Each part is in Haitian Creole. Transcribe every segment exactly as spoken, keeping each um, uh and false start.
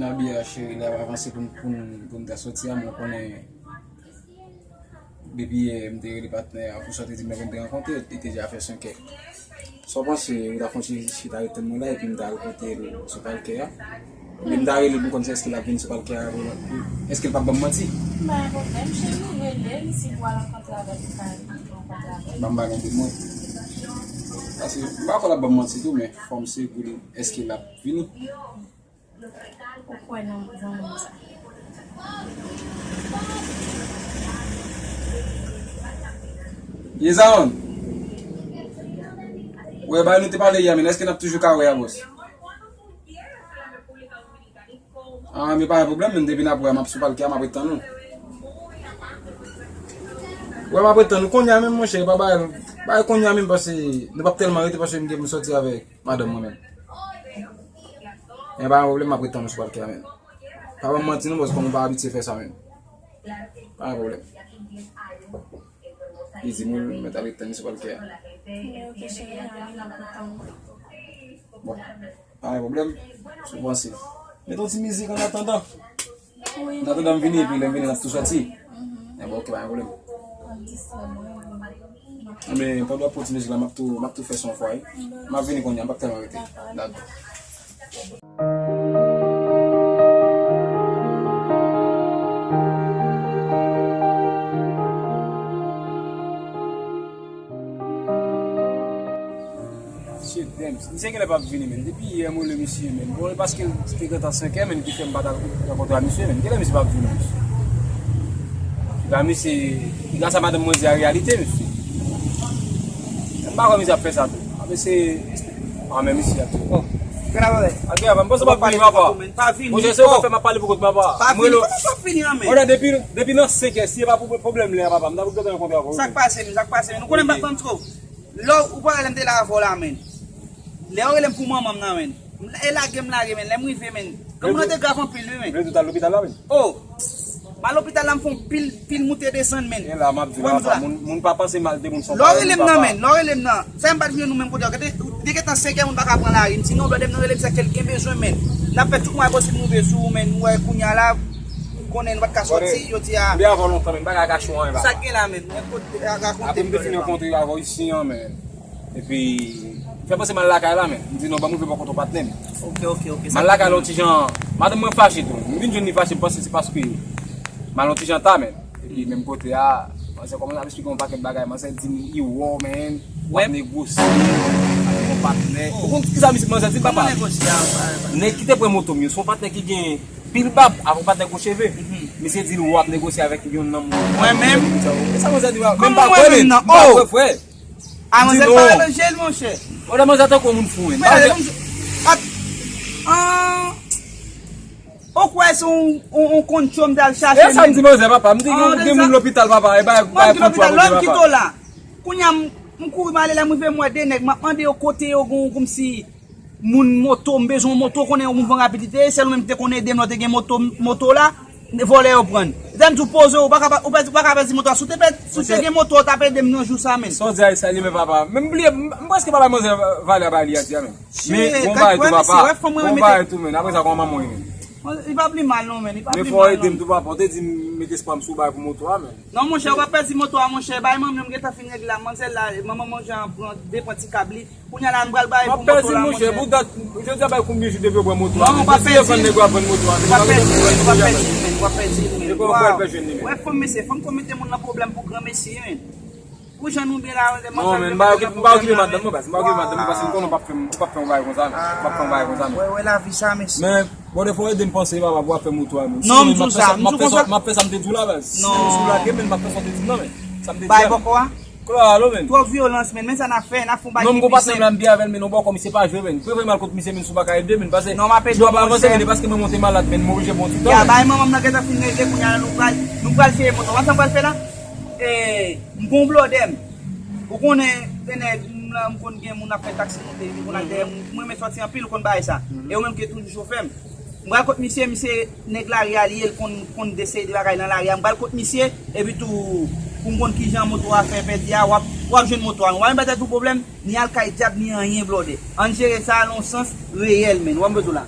Abiyaj cheri, lè ap avanse pou m, pou m, pou m ta soti a, men w konnen, depi yè m te rele patnè a pou sa, te di m lè pou m te rankontre, li te deja fè senkè. Sa w panse, ou ta fon ti chita ret tann mwen la, epi m ta al kote l sou palkè a? Oubyen m ta rele l pou m konn si èske l ap vin sou palkè a, pou, èske l p ap ban m manti? Pa gen pwoblèm, cheri, rele l, si pou al rankontre avè l, ou ka rankontre avè l. Ban m bagay pou mwen. Paske m pa kwè l ap ban m manti tou, men fò m segure èske l ap vini. Ou kwè nan zanmi m sa? Ye Zayon. Wè, bagay nou te pale yè, men èske n ap toujou ka wè a, bòs? Ah, men pa gen pwoblèm, men depi n ap wè a, m ap sou palkè a, m ap ret tann ou. Wè, m ap ret tann ou. Kounye a menm, monchè, pa bagay, bagay kounye a menm, paske nou p ap tèlman rete, paske m gen pou m sòti avèk madanm mwen menm. Men pa gen pwoblèm, m ap ret tann ou sou palkè a menm. Pa ban m manti non, paske kòm ou pa abitye fè sa menm. Pa gen pwoblèm. Li di mwen, mwen t ap ret tann li sou palkè a. Ok, cheri, ale, m ap ret tann ou. Bon, pa gen pwoblèm. Si w panse. Met yon ti mizik an atandan. Wi. An atandan m vini, epi lè m vini, n ap tou sòti. Mhm. Enben, ok, pa gen pwoblèm. Anben, pandan w ap pran ti mizik la, m ap tou, m ap tou fè sa yon fwa, wi. M ap vini kounye a, m p ap tèlman rete. Dakò. Shit, damn. Misye genlè p ap vini, men. Depi yè, mwen rele misye, men. Bon, e paske l te gentan senkè, men, ki fè m pa t al rankontre a misye, men. Genlè misye p ap vini, men. Ba, misye, gras a madanm mwen di a reyalite, misye. M pa kwè misye ap fè sa tou. A, misye, a, men misye a tou. Bon. Gen la, wè. A, gen la, m panse w p ap vini, papa. Pa vini. Monchè, se ou k ap fè m ap pale pou kont mwen, papa. Pa vini. Kòman w p ap vini an, men? Wè, depi, depi nan senkè, si se pa pou pwoblèm lè a, papa, m ta pou gentan rankontre avè w. Sa k pase, men? Sa k pase, men? Ou konnen m pa t konn tro. Lè w pale lè m te la avè w la, men. Lè yo rele m pou manman m nan, men. E lage m lage, men. Lè m rive, men. Granmoun nan te grav anpil, wi, men. Vle di w t al lopital la, men? Oh! M al lopital la, m fè yon pil, pil moute desann, men. E la, m ap di w la, papa, moun, moun pa panse mal de moun, se yon pawòl, papa. Lè w rele m nan, men. Lè w rele m nan. Sa m pa t vini nou menm kote w. Li gentan senkè, moun pa ka pran lari. M di non, blòdè m nan rele m, se ke l gen bezwen, men. N ap fè tout mwayen posib nou rive sou ou, men. Nou wè kounye a la, konnen nou pa t ka sòti, yo di a. M te avè w lontan, men. M pa ka kache w anyen, papa. Sa k gen la, men? Rakonte m. Apre m te fin rankontre avè w isi an, men. Epi, fè panse m al lakay la, men. M di non, ban m rive bò kote patnè m. Ok, ok, ok. M al lakay la yon ti jan, madanm mwen fache tou. M vin jwenn li fache, m panse se paske m al yon ti jan ta, men. Epi, menm kote a, manzè kòmanse ap esplike yon pakèt bagay. Manzè di m, li wè w, men, w ap negosye avèk yon patnè. Ou konn kisa misye, manzè di m, papa? Nèg ki te pran moto m yo, se yon patnè ki gen pil bab, avè yon patnè gwo cheve. Misye di l, w ap negosye avèk youn nan moun. Mwen menm? E sa manzè di, men m pa kwè, men. M pa kwè, frè. A, manzè pa ranje l, monchè. Ou wè manzè tankou yon moun fou, men. Ou kwè se yon, yon, yon koncho m t al chache, men? E sa m di manzè, papa. M di gen moun lopital, papa. E bay, bay koncho a, lòm ki to la. Kounye a, m, m kouri m ale la, m rive m wè de nèg, m ap mande yo kote yo gon, kòmsi moun moto, m bezwen yon moto, konnen yon moun pran rapidite, sèl ou menm ki te konn ede m lè w te gen moto, moto la, vòlè yo pran. Lè m di w poze w, ou pa ka, ou pa, ou pa ka pèdi moto a. Si w te pè-, si w te gen moto, w t ap ede m nan jou sa, men. Sa w di a, sa li men papa. Men m bliye, m, m prèske pa bay manzè valè a bay li a di a, men. Men, gon bagay tou, papa. Gon bagay tou, men. Apre sa, kòman manman w ye, men? Li pa pli mal, non, men. Li pa pli mal, non. Men fò w ede m tou, papa. Ou te di m met espwa m sou bagay pou moto a, men. Non, monchè, ou pa pèdi moto a, monchè. Bay manmi, m gentan fin regle la. Manzè la, manman manje an pran, depann ti kab li. Kounye a la, m pral bay pou moto la, monchè. Pou dat, jodi a bay konbyen jou depi yo pran moto a? Non, ou pa pèdi. Depi yo vann nèg yo ap vann moto a, men. Ou pa pèdi, men. Ou pa pèdi, men. Ou pa pèdi, men. Epi ou pral fè jwenn li, men. Wè, fanm mesye, fanm konn mete moun nan pwoblèm pou gran mesye, men. Pou jan nou byen la, non, men, m pa okipe, m pa okipe madanm mwen, baz. M pa okipe madanm mwen, paske m konnen w p ap fè m, w p ap fè yon bagay konsa, men. W p ap fè yon bagay konsa, men. Wè, wè, lavi sa, mesye. Men, bon, defwa, ede m panse, papa, pou w ap fè moto a, men. Non, m di w sa, m di w konsa. M ap fè sa m te di w la, baz. Non. Si w lage, men, m ap fè sa w te di m nan, men. Sa m te di a, men. Bay bòkò a? Klò, alo, men. Twòp vyolans, men. Men sa n ap fè, n ap fè yon bagay ki pi senp. Non, m gon patnè m la, m byen avè l, men, non, bòkò, misye pa jwe, men. Prefere m al kot misye, men, sou bagay de, men, pase. Non, m ap ede w, monchè. Jou ap avanse, men, e paske mwen monte malad, men, m oblije pran ti tan, men. Ya, bay manman m nan gentan fin regle, kounye a la, nou pral, nou pral seye moto. Wè sa m pral fè la? E, m gon blòdè m. Ou konnen, Benè, m la, m konn gen moun ap fè taksi monte, li konn al dèyè m. Mwen renmen sòti anpil, ou konn bagay sa. E ou menm ki toujou chofè m. M pral kot misye, misye nèg lari a li ye, l konn, konn de seri de bagay nan lari a. M pral kot misye, epi tou, pou m konn kijan moto a fè pèdi a, w ap, w ap jwenn moto a. W ap mete tou pwoblèm, ni al kay dyab, ni anyen, blòdè. Ann jere sa nan yon sans reyèl, men. W ap bezwen la.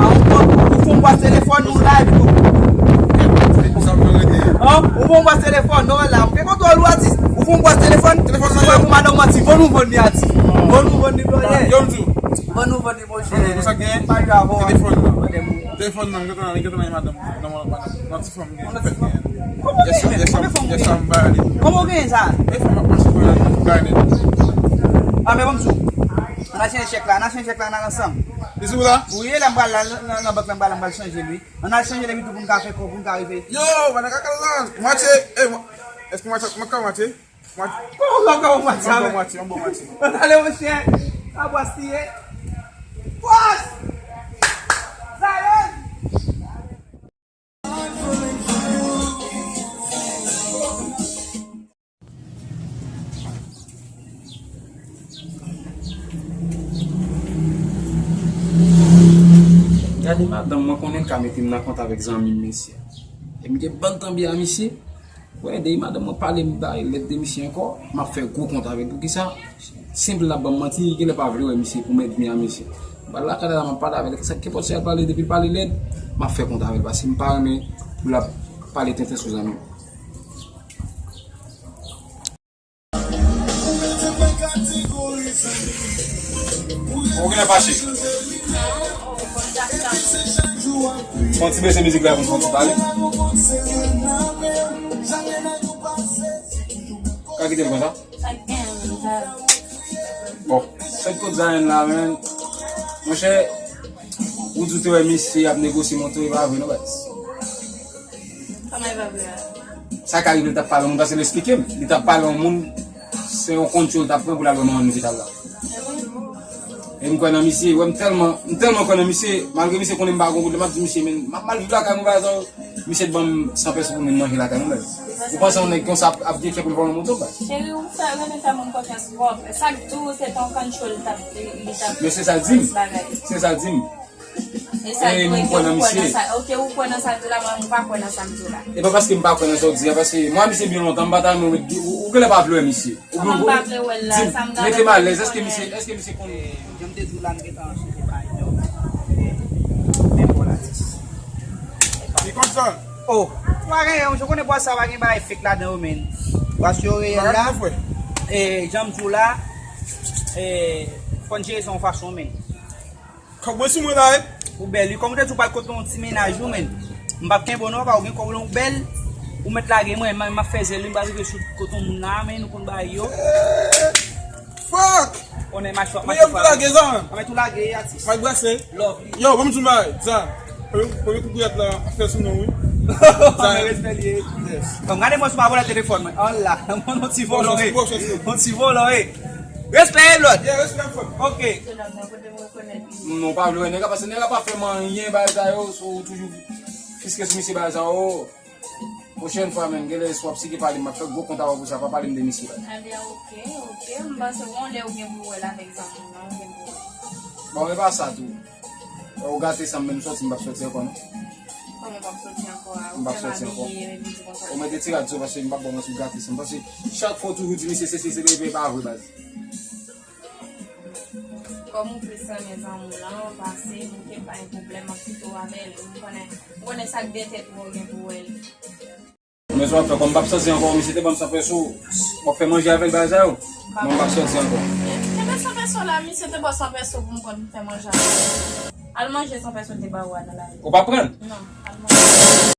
Ou fè yon bwat telefòn, nou live tou. An, ou fè yon bwat telefòn, nou la. Ou gen kontwòl ou atis. Ou fè yon bwat telefòn, telefòn nan pou madanm manti. Vann ou vann li atis. Vann ou vann li blòdè. Yo, m di w. Vann ou vann li monchè. Vann ou, sa gen. Pa grav, telefòn nan. Telefòn nan, m gentan, m gentan nan madanm. Nan, nan, nan ti fanm gen. Yes, sir, yes, sir, yes, sir, m ba li. Kòman w genyen sa? E fanm ap mache pou yo, m ba li. A, men bon, m di w. N a chanje chèk la, n a chanje chèk la, n al ansanm. Li sou la? Wi, la m pral la, nan, nan, nan bank la, m pral la, m pral chanje l, wi. Ann al chanje l epi tou pou n ka fè kò, pou n ka rive. Yo, pa nan kaka la. Matye, eh, mwa-, èske matye, mwen ka matye? Matye. Kòman, kòman, kòman matye? Mwen bon matye, mwen bon matye. Ann ale, monchè. A bwasye. Bwas! Zion! Gade madanm mwen, konnen l ka mete m nan kont avèk zanmi m mesye. E m gen bann tanbye a misye. Wè, depi madanm mwen pale m bay lèt de misye ankò, m ap fè gwo kont avè l. Poukisa? Senp l ap ban m manti, li genlè pa vle wè misye pou m ènmi a misye. M pral lakay la, m ap pale avè l. Sa k kenpòt si l ap pale, depi l pale lèd, m ap fè kont avè l. Paske m pa renmen pou l ap pale tenten sou zanmi m. Ou genlè fache? Fè yon ti bese mizik la pou n fè yon ti pale. Ka kite l konsa? Bon, sèt kot Zion la, men. Monchè, ou di w te wè misye ap negosye moto, e pa vre non, baz. Kòman e pa vre a? Sa ka rive, li t ap pale yon moun, paske l esplike m. Li t ap pale yon moun, se yon control li t ap pran pou l al wè manman l lopital la. E m kwè nan misye, wè m tèlman, m tèlman kwè nan misye, malgre misye konnen m pa gon kote, m ap di misye, men, m ap mal viv lakay mwen, pa egzanp, misye t ban m san pèso pou m vin manje lakay mwen, baz. Ou panse yon nèg konsa ap, ap gen kè pou l vòlè yon moto, baz? Cheri, ou fè, renmen fè moun konfyans twòp. Sa k di w se t yon control li t ap, li, li t ap... Men se sa l di m. Bagay. Se sa l di m. E sa, e nou kwè nan misye. Ok, ou kwè nan sa l di w la, mwen, m pa kwè nan sa l di w la. E pa paske m pa kwè nan sa w di a, paske mwen, misye byen lontan, m pa ta renmen wè, ou, ou genlè pa vle wè misye. Kòman m pa vle wè l la, sa m ta renmen wè l. Mete m alèz, èske misye, èske misye konn... Jan m te di w la, m gentan chanje bay yo. Men bon, latis. Li konn sa. Oh, pa gen, ou konnen bwa sa pa gen bagay fake ladan yo, men. Bwa yo reyèl la. E, jan m di w la, e, fò n jere sa yon fason, men. Kòb mwen sou mwen la, wi. Ou bèl, wi. Kòm ou te di w pral kote yon ti mennaj, wi, men. M p ap kenbe w non, papa, ou gen kòb lan, ou bèl. Ou mèt lage mwen, m, m ap fè zèl, wi, m pral rive sou kote yon moun la, men nou konn bagay yo. Fuck! Konnen match wap match. Tou lage, zan. Mwen tou lage, atis. Mike Brassin. Love. Yo, ban m di w bagay, zan. Premye, premye kout gouyad la, ap fè sou nou, wi. Zan. Respè li ye. Yes. Bon, gade mwen si w pa vòlè telefòn mwen. An la, mwen yon ti vòlò, wi. Yon ti vòlò, wi. Respè, Evlod. Yeah, respè, frè. Ok. Non, pa vle wè nèg la, paske nèg la pa fè m anyen, bagay sa yo, so, ou toujou fiske sou misye, bagay sa yo. Pwochèn fwa, menm, genlè si w ap sike pale m, m ap fè gwo kont avè w pou sa, pa pale m de misye, baz. Ebyen, ok, ok, m panse w yon lè ou gen pou wè l avèk zanmi w lan, ou gen pou wè l. Bon, e pa sa tou. Ou gate san m menm sòti, m p ap sòti ankò, non. Kòman w p ap sòti ankò a? Ou fè m abye, epi di konsa. Ou mete ti rad sou, paske m p ap ba w manti, ou gate san m. Paske chak fwa ou toujou di misye sesi, sesi, epi e pa vre, baz. Kòm ou plis renmen zanmi w lan pase m, ke pa gen pwoblèm, m ap kite w avè l. M konnen, m konnen sa k dèyè tèt ou a, ou gen pou wè l. Men sa w ap fè, kòm m p ap sòti ankò, misye te ban m san pèso, w ap fè manje avè l, bagay sa yo. Mwen m p ap sòti ankò. Kenbe san pèso la, misye te ba w san pèso pou m konn fè manje avè l. Al manje san pèso l te ba ou a nan lari. Ou p ap pran l? Non, al manje.